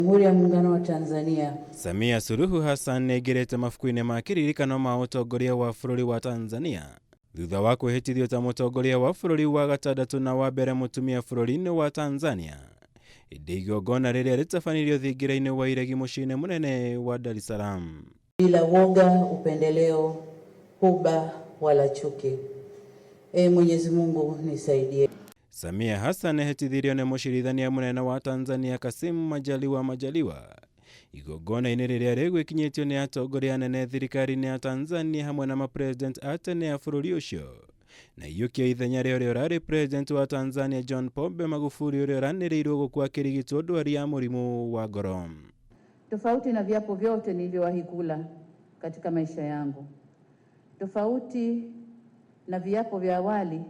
Jamhuri ya Muungano wa Tanzania. Samia Suluhu Hassan nĩaingĩrĩte mabuku-inĩ ma kĩririkano ma ũtongoria wa bũrũri wa Tanzania thutha wa kwĩhĩtithio ta mũtongoria wa bũrũri wa gatandatũ na wa mbere mũtumia bũrũri-inĩ wa Tanzania hĩndĩ igongona rĩrĩa rĩtabanirio thingira-inĩ wa iregi mũciĩ-inĩ mũnene wa Dar es Salaam. Bila woga, upendeleo, huba wala chuki. E Mwenyezi Mungu nisaidie. Samia Hassan ehĩtithirio nĩ mũcirithania mũnene wa Tanzania Kassim Majaliwa Majaliwa igongona-inĩ rĩrĩa rĩgwĩkinyĩtio nĩ atongoria anene thirikari-inĩ ya Tanzania hamwe na mapresident a tene a bũrũri ũcio na iyũkia ithenya rĩa ũrĩa ũrarĩ president wa Tanzania John Pombe Magufuli ũrĩa ũranĩrĩirwo gũkua akĩrigitwo ndwari ya mũrimũ wa ngoro. Tofauti na viapo vyote nilivyowahi kula katika maisha yangu, tofauti na viapo vya awali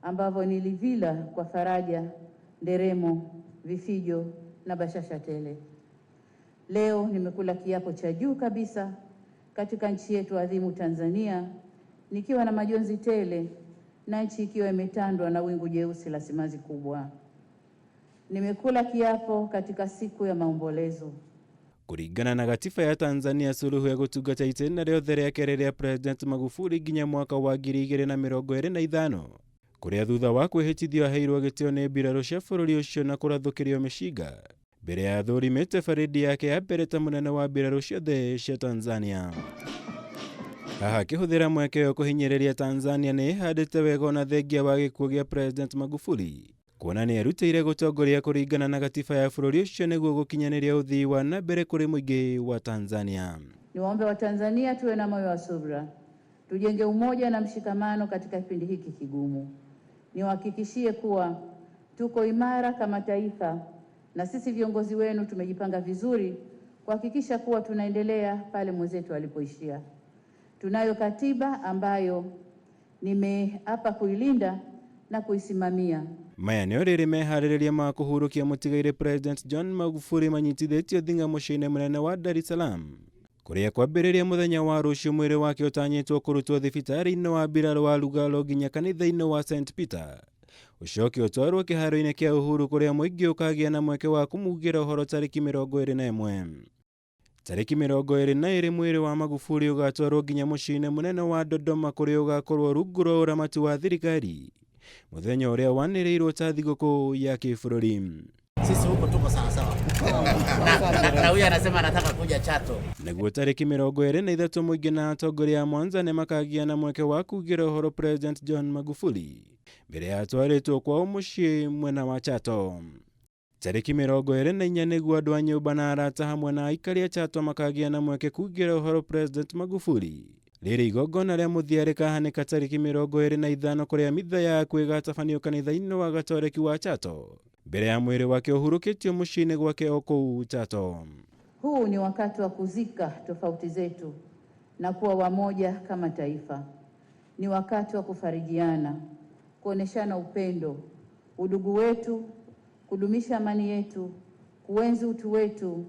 ambavyo nilivila kwa faraja, nderemo, vifijo na bashasha tele, leo nimekula kiapo cha juu kabisa katika nchi yetu adhimu Tanzania, nikiwa na majonzi tele na nchi ikiwa imetandwa na wingu jeusi la simanzi kubwa. Nimekula kiapo katika siku ya maombolezo. Kũringana na gatiba ya Tanzania, Suluhu egũtungata itĩna rĩothe rĩake rĩrĩa President Magufuli nginya mwaka wa 2025 kũrĩa thutha wa kwĩhĩtithio aheirwo gĩtĩo nĩ mbirarũ cia bũrũri ũcio na kũrathũkĩrio mĩcinga mbere ya athũrimĩte barĩndi yake ya mbere ta mũnene wa mbirarũ ciothe cia Tanzania. Haha akĩhũthĩra mweke ũyũ kũhinyĩrĩria Tanzania nĩ ĩhandĩte wega ona thengia wa gĩkuũ gĩa President Magufuli kuona nĩ erutĩire gũtongoria kũringana na gatiba ya bũrũri ũcio nĩguo gũkinyanĩria ũthii wa na mbere kũrĩ mũingĩ wa Tanzania. Niwaombe Watanzania tuwe na moyo wa subra, tujenge umoja na mshikamano katika kipindi hiki kigumu. Niwahakikishie kuwa tuko imara kama taifa na sisi viongozi wenu tumejipanga vizuri kuhakikisha kuwa tunaendelea pale mwenzetu alipoishia. Tunayo katiba ambayo nimeapa kuilinda na kuisimamia. Maya nĩo rĩrĩ meharĩrĩria ma kũhurũkia mũtigairĩ President John Magufuli manyitithĩtio thing'a mũciĩ-inĩ mũnene wa Dar es Salaam kũrĩa kwambĩrĩria mũthenya wa rũciũ mwĩrĩ wake ũtanyĩtwo kũrutwo thibitarĩ-inĩ wa mbirarũ wa Lugalo nginya kanitha-inĩ wa St Peter ũcoke ũtwarwo kĩharo-inĩ kĩa Uhuru kũrĩa mũingĩ ũkagĩa na mweke wa kũmugĩra ũhoro tarĩki 21. Tarĩki 22 mwĩrĩ wa Magufuli ũgatwarwo nginya mũciĩ-inĩ mũnene wa Dodoma kũrĩa ũgakorwo rungu rwa ũramati wa thirikari mũthenya ũrĩa wanĩrĩirwo ta thigũkũ ya kĩbũrũri. Sisi huko tuko sawa sawa. Na huyu anasema anataka kuja Chato. Nĩguo tarĩki 23 mũingĩ na atongoria a Mwanza nĩ makagĩa na mweke wa kugĩra ũhoro President John Magufuli mbere ya atwarĩtwo kwao mũciĩ mwena wa Chato. Tarĩki 24 nĩguo andũ a nyũmba na arata hamwe na aikari a Chato makagĩa na mweke kugĩra ũhoro President Magufuli. Rĩrĩ igongona rĩa mũthia rĩkahanĩka tarĩki 25 kũrĩa mitha yaku ĩgatabanio kanitha-inĩ wa Gatoreki wa Chato mbere ya mwĩrĩ wake ũhurũkĩtio mũciĩ-inĩ gwake o kũu Chato. Huu ni wakati wa kuzika tofauti zetu na kuwa wamoja kama taifa. Ni wakati wa kufarijiana, kuoneshana upendo, udugu wetu, kudumisha amani yetu, kuenzi utu wetu,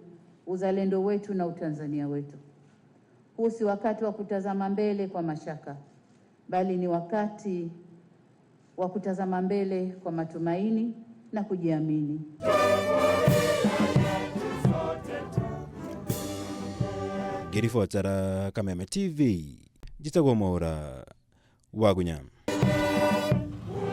uzalendo wetu na utanzania wetu. Huu si wakati wa kutazama mbele kwa mashaka, bali ni wakati wa kutazama mbele kwa matumaini na kujiamini. Ngĩribotera Kameme TV, njĩtagwo Mwaũra wa Gunya.